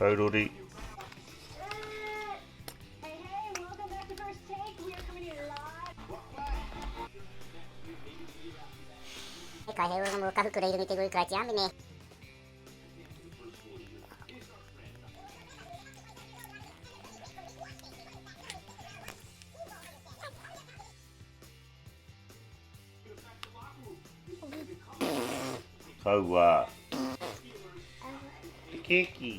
Kaurori. Kaua. Te kēki.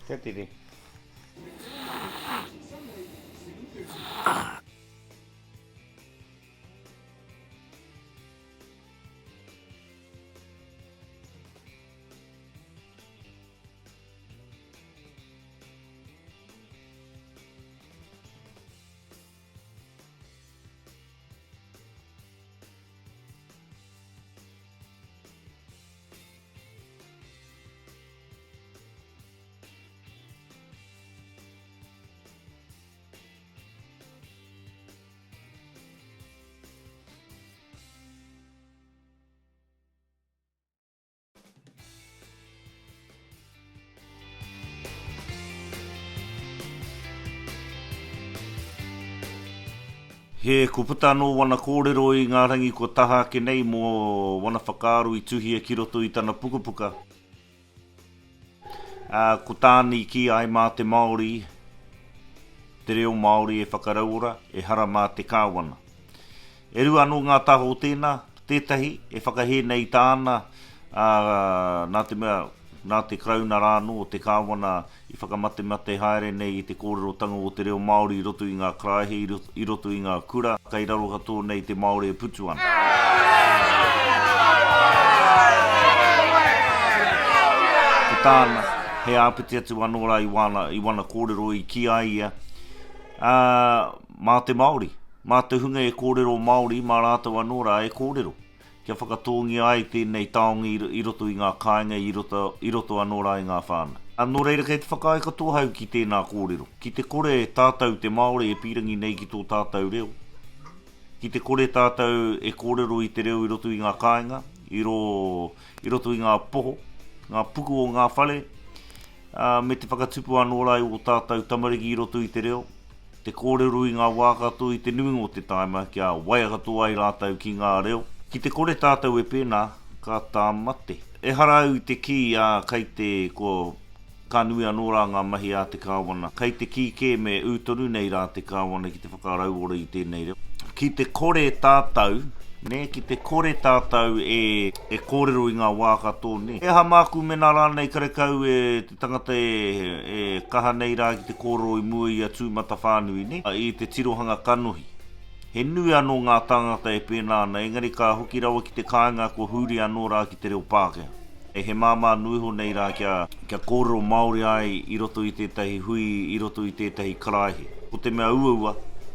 Kia tere. He kua puta anō wana kōrero i ngā rangi kua taha ake nei mō wana whakaaro i tuhia ki roto i tana pukapuka. Ā, ko tāna i kī ai mā te Māori te reo Māori e whakarauora, ehara mā te Kāwana. E rua anō ngā taha o tēnā, tētahi e whakahē nei i tāna, ā, nā te mea, nā te Karauna rā anō, te Kāwana, i whakamatemate haere nei i te kōrerotanga o te reo Māori i roto i ngā karaehe, i roto i ngā kura, kei raro katoa nei te Māori e putu ana. Ko tāna, he āpiti atu anō rā i wāna, i wana kōrero i kī ai ia, ā, mā te Māori. Mā te hunga e kōrero Māori, mā rātou anō rā e kōrero, kia whakatōngia ai tēnei taonga i roto i ngā kāinga, i roto, i roto anō rā i ngā whānau. Nō reira kei te whakaae katoa hau ki tēnā kōrero. Ki te kore tātou te Māori e pīrangi nei ki tō tātou reo, ki te kore tātou e kōrero i te reo i roto i ngā kāinga, i rō, i roto i ngā poho, ngā puku o ngā whare, ā, me te whakatupu anō rā i ō tātou tamariki i roto i te reo, Te kōrero i ngā wā katoa i te nuinga o te tāima kia waia katoa ai rātou ki ngā reo. Ki te kore tātou e pēnā, ka tāmate. Ehara au i te kī, ā, kei te, kua, ka nui anō rā ngā mahi a te Kāwana. Kei te kī kē me ū tonu nei rā te Kāwana ki te whakarauora i tēnei reo. Ki te kore tātou, nē, ki te kore tātou e, e kōrero i ngā wā katoa, nē. He aha māku mēnā rānei karekau e, Te tangata e kaha nei rā ki te kōrero i mua i a Tūmatawhānui, nē, i te tirohanga kanohi. He nui anō ngā tāngata e pēnā ana, engari ka hoki rawa ki te kāinga kua huri anō rā ki te reo Pākehā. He māmā nui iho nei rā kia, kia kōrero Māori ai i roto i tētahi hui, i roto i tētahi karaehe. Ko te mea uaua,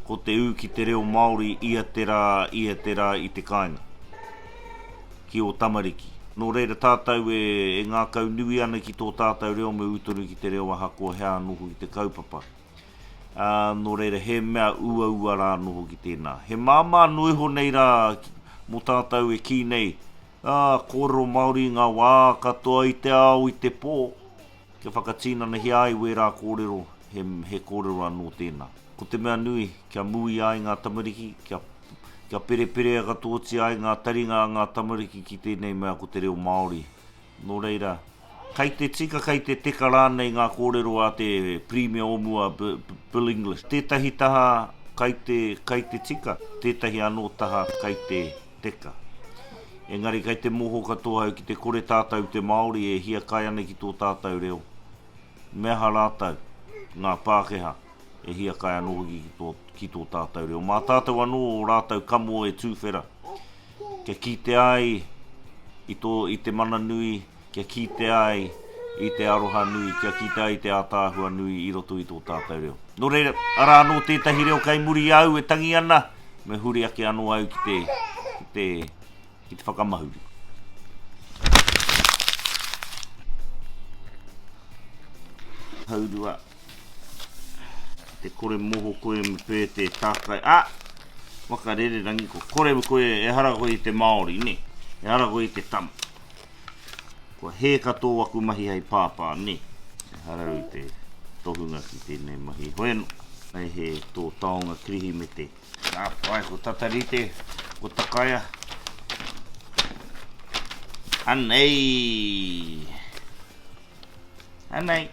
ko te ū ki te reo Māori ia te rā, ia te rā i te kāinga. ki ō tamariki. Nō reira tātou e, e ngākau nui ana ki tō tātou reo me ū tonu ki te reo ahakoa he aha anō hoki te kaupapa. Ā, nō reira he mea uaua rā anō hoki tēnā. He māmā noa iho nei rā mō tātou e kī nei, ā, kōrero Māori i ngā wā katoa i te ao, i te pō, kia whakatinanahia ai wērā kōrero, he, he kōrero anō tēnā. Ko te mea nui, kia muia ai ngā tamariki, kia, kia pereperea katoatia ai ngā taringa a ngā tamariki ki tēnei mea ko te reo Māori. Nō reira, kei te tika, kei te teka rānei ngā kōrero a te Pirimia o mua, Bill English. Tētahi taha kei te, kei te tika, tētahi anō taha kei te teka. Engari kei te mōhio katoa au ki te kore tātou te Māori e hiakai ana ki tō tātou reo. Me aha rātou, ngā Pākehā, e hiakai anō hoki ki tō, ki tō tātou reo. Mā tātou anō ō rātou kamo e tūwhera, kia kitea ai i tō, i te mana nui, kia kitea ai i te aroha nui, kia kite ai te ātaahua nui i roto i tō tātou reo. Nō reira, arā anō tētahi reo kei muri i a au e tangi ana, me huri ake anō au ki te, ki te, ki te whakamahuri. Haurua. Te kore moho koe me pē te tākai. Ah! Waka rererangi ko kore koe, ehara koe i te Māori, nē? Ehara koe i te tama. Kua hē katoa waku mahi hei pāpā, nē? Ehara au i te tohunga ki tēnei mahi. Hoi anō, hei he tō taonga Kirihimete. Ka pai, ko Tatarite, ko Takaia. Anei! Anei!